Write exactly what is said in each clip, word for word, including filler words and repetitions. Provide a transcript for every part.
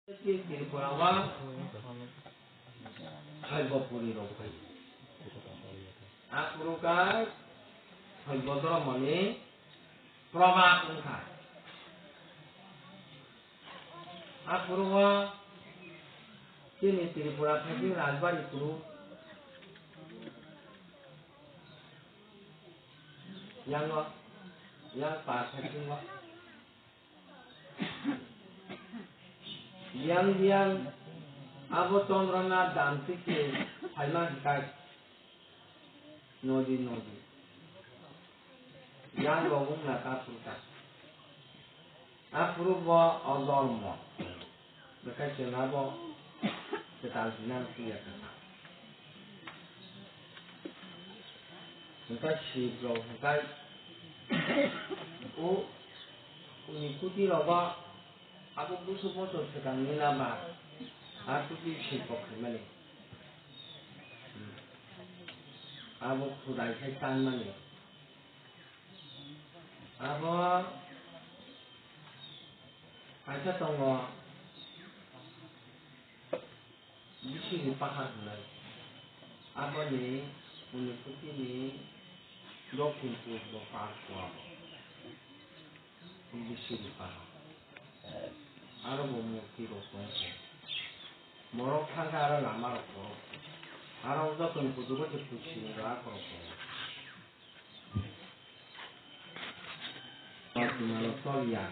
Tripura o Saibopuri rok phai. Aphuru khe Saibo dhormoni probab wngkha. Aphuru o chini Tripura thaiching Rajbari kuru yango, yang par thaiching o. Yang yang abo Chandranath Dam tike phaima hikai nodi nodi. Yang rok wngna ta phuru ta. Aphuru bo o dormo. Bekai chwng abo kwtal hinang phiya kha. Hwnkhe Sib rok hwnkhe o uni kuti rogo abo busu boso swkang nina ba a kuti Sib bo khaimani. Abo khudai khai tanmani. Abo kaisa tongo. Bisingni pahar hwnwi aboni Uniputini dokhin push bo par kuago. Bisingni pahar. Aro bo murti rok tongkha. Borok thangkha aro lama rok borok. Aro jotoni kuchugo je pusi ni rok akhorok tongo. Kothoma rok choliya,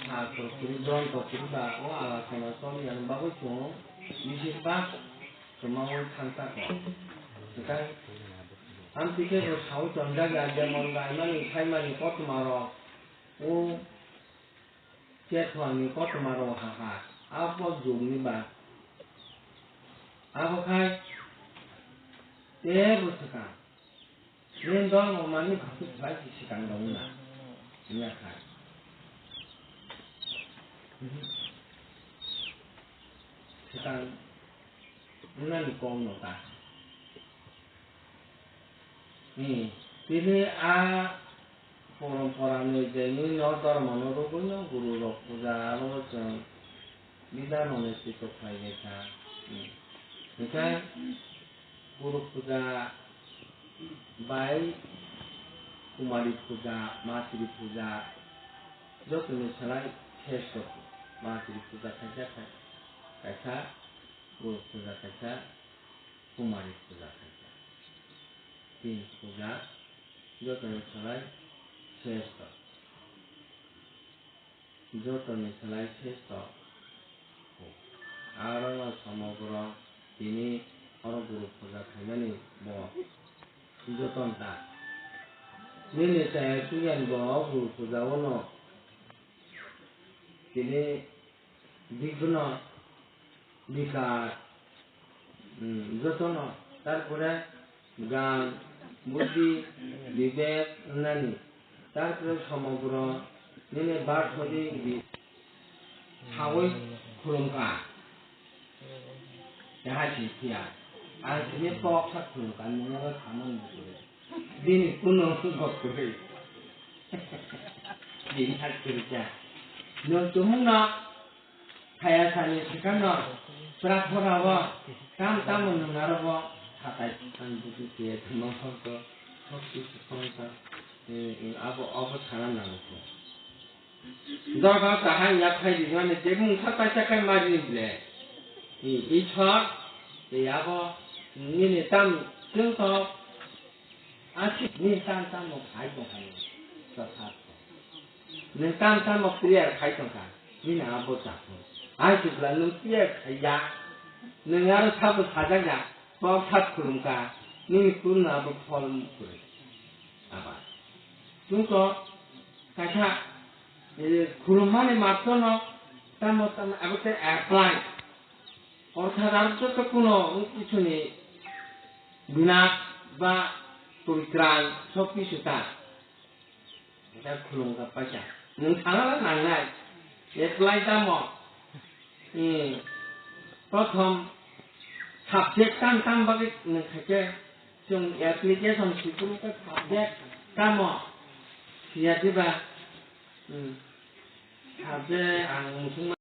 sasro kwrwi, gronto kwrwi ba o alachana choliya ni bagwi chwng bisi bak kwmaui thangsa kok. Hwnkhe amtwi khe bo saui tonjakya, jemon raimani, saimani kothoma rok o Chethwangni kothoma rok ha ha, abo jugni ba. Abo khai teibo swkang. Nini dol rok manwi khasu khlai si swkang rok wngna. Wngya kha. Swkang wngnani kok no ta. Hmm. Tini a porompora ni je nini no dhormo no rwgwi no guru rok puja aro chwng bidhano ni tito khlai bai kha. Hmm. Hwnkhe guru puja bai kumari puja, matri puja joto ni salai sresto. Matri puja kaisa, kaisa guru puja kaisa. Kumari puja khaikha. Tini puja jotoni salai sresto. Jotoni salai sresto. Arono somogro tini oro guru puja khaimani bo joton ta. Nini chaya suyan bo guru puja ono tini Bigno, bikar, hmm, jotono, tarpore gan, buddhi, bibek wngnani, tarpore somogro nini barthodi bi-, saui khulumkha. Keha si phiya, ang sini kok sa khulumkha, nini bai khamani bwswk. Bini kuno wngkha kwrwi. Bini hai kwrwi kha. Nwng tumungno phaya sani swkangno prathona o tam tamo nwng aro bo satai. Ang buji khe tongma phokto, phokti swkang ta, eh, eh, abo, abo sana nango khe. Doga kaham yaphai rimani je mungsa kaisa kai mari ble. I, Ishwar, tei abo nini tam chwng kok, aswk nini tam tam no khai tong kha nini. Jotha. Nwng tam tam no prayer khai tong kha, nini abo chakhu. Ai chukla nwng prayer khai ya, nwng aro sabo sajak ya, kok sak khulum kha, nini kurno abo phol kwrwi. Aba. Chwng kok, Kaisa, eh, khulummani matwrwno tamo tamo abo khe apply. Orthat aro joto kuno kisuni binas ba poritrang sob kisu ta. Eta khulumkha paisa. Nwng sana nangnai. Apply tamo. Hmm. Prothom subject tang tang bagwi nwng khaikhe chwng application swi phuru khe subject tamo siya diba? Hmm. Subject ang muchungma